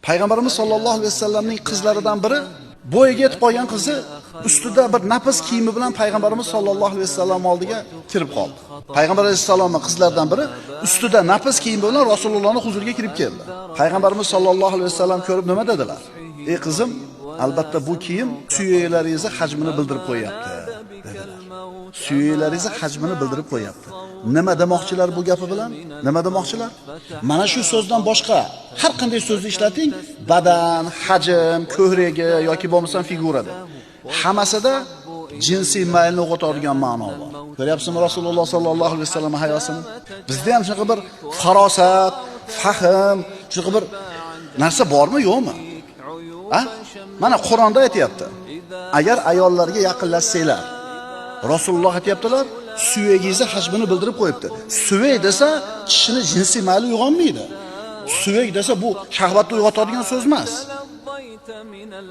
Payg'ambarimiz sollallohu alayhi vasallamning qizlaridan biri bo'yiga yetib qolgan qizi ustida bir nafis kiyimi bilan Payg'ambarimiz sollallohu alayhi vasallam oldiga kirib qoldi. Payg'ambar alayhissalomning qizlaridan biri ustida nafis kiyimi bilan Rasulullohning huzuriga kirib keldi. Payg'ambarimiz sollallohu alayhi vasallam ko'rib nima dedilar? Ey qizim, albatta bu kiyim suyaklaringizni hajmini bildirib qo'yapti, dedilar. Suyaklaringizni hajmini bildirib qo'yapti. Nima demoqchilar bu gapi bilan? Nima demoqchilar? Mana shu so'zdan boshqa har qanday so'zni ishlating, badan, hajm, ko'hragi yoki bo'lmasam figura deb. Hammasida jinsiy maylni uyg'otadigan ma'no bor. Ko'ryapsizmi Rasululloh sollallohu alayhi vasallam hayosini? Bizda ham shunaqa bir farosat, fahm, shunaqa bir narsa bormi, yo'qmi? Ha? Mana Qur'onda aytayapti. Agar ayollarga yaqinlashsanglar, Rasululloh aytayaptilar, suyagingizni hajmini bildirib qo'yibdi. Suyak desa kishini jinsiy mayli uyg'onmaydi. Suyak desa bu shahvatni uyg'otadigan so'z emas.